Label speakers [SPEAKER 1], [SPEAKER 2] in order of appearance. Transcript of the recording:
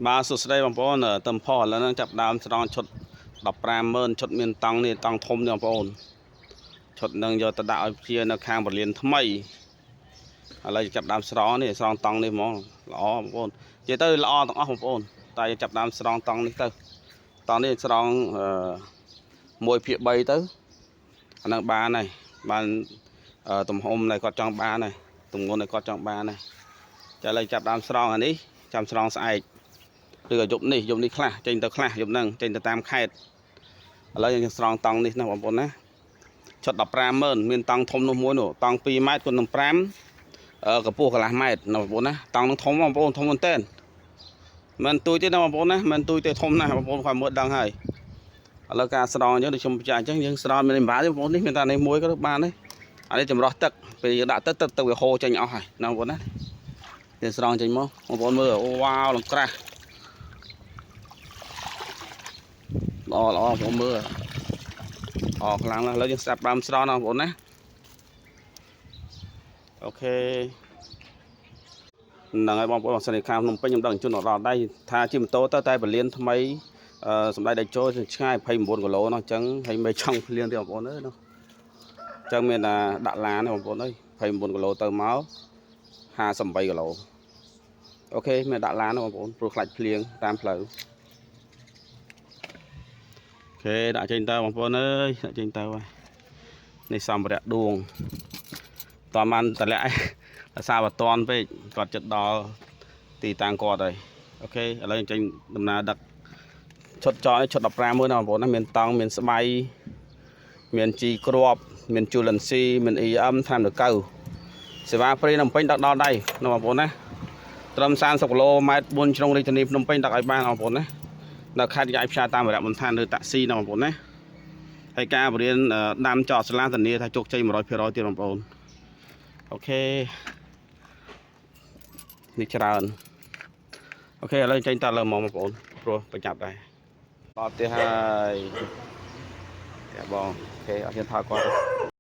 [SPEAKER 1] បាទសួស្តីបងប្អូនតំផុសឥឡូវហ្នឹងចាប់ដើមស្រង់ឈុត150,000ឈុតមានតង់នេះតង់ធំនេះបងប្អូនឈុតហ្នឹងយកទៅដាក់ឲ្យជានៅខាងពលានថ្មីឥឡូវចាប់ដើមស្រង់នេះស្រង់តង់នេះហ្មងល្អបងប្អូននិយាយទៅល្អទាំងអស់បងប្អូនតែចាប់ដើមស្រង់តង់នេះទៅតង់នេះស្រង់អឺ1ភាគ3ទៅអាហ្នឹងបានហើយបានទំហំដែលគាត់ចង់បានហើយទម្ងន់ដែលគាត់ចង់បានហើយចាឥឡូវចាប់ដើមស្រង់អានេះចាំស្រង់ស្អែក ឬក៏យប់នេះយប់នេះខ្លះចេញទៅខ្លះយប់ហ្នឹងចេញទៅតាមខេត្តឥឡូវយើងស្រង់តង់នេះណាបងប្អូនណាឈុត150,000មានតង់ធំនោះមួយនោះតង់2ម៉ែត្រគុណនឹង5អឺកម្ពស់កន្លះម៉ែត្រណាបងប្អូនណាតង់នឹងធំបងប្អូនធំមែនតើមិនទូចទេណាបងប្អូនណាមិនទូចទេធំណាស់បងប្អូនគាត់មើលដឹងហើយឥឡូវការស្រង់អញ្ចឹងដូចខ្ញុំបញ្ជាក់អញ្ចឹងយើងស្រង់មានបាទេបងប្អូននេះមានតែនេះមួយក៏បានដែរអានេះចម្រោះទឹកពេលយើងដាក់ទឹកទឹកទឹកវាហូរចេញអស់ហើយណាបងប្អូនណាយើងស្រង់ចេញមកបងប្អូនមើលអូវ៉ាវលង្ក្រាស់ ល្អល្អបងប្អូនមើលអខ្លាំងណាស់ឥឡូវយើងស្ដាប់ដើមស្រង់ណាបងប្អូនណាOK ហ្នឹងហើយបងប្អូនសិនខាងភ្នំពេញខ្ញុំដឹងជូនដល់ដៃថាជិះម៉ូតូទៅតែពលានថ្មីអឺសម្ដេចតេជោឆ្ងាយ29គីឡូនោះអញ្ចឹងហើយមិនចង់ភ្លៀងទេបងប្អូនអើយនោះអញ្ចឹងមានតែដាក់ឡានទេបងប្អូនអើយ29គីឡូទៅមក58គីឡូOK មានដាក់ឡានទេបងប្អូនព្រោះខ្លាចភ្លៀងតាមផ្លូវ OK ដាក់ចេញទៅបងប្អូនអើយដាក់ចេញទៅហើយនេះសម្ភារៈដួងតបានតម្លាក់ឯងអាសាបតនពេកគាត់ចិត្តដល់ទីតាំងគាត់ហើយ OK ឥឡូវចេញដំណើរដឹកឈុតចនេះឈុត15មួយណាបងប្អូនណាមានតង់មានស្បៃមានជីគ្រាប់មានជូលិនស៊ីមាន EM ថ្នាំដកៅសេវាព្រីនៅភ្នំពេញដឹកដល់ដៃណាបងប្អូនណាត្រឹម30គីឡូម៉ែត្រ4ជ្រុងរាជធានីភ្នំពេញដឹកឲ្យបានបងប្អូនណានៅខេត្តយាយផ្សាយតាមវរៈបន្ឋានឬតាក់ស៊ីណាបងប្អូនណាហើយការបរៀនដាំចော့ស្លាធានាថាជោគជ័យ100%ទៀតបងប្អូន OK នេះច្រើន OK ឥឡូវចេញតលើមកបងប្អូនព្រោះប្រញាប់ដែរដល់ផ្ទះហើយផ្ទះបង OK អត់ហ៊ានថតគាត់ទេ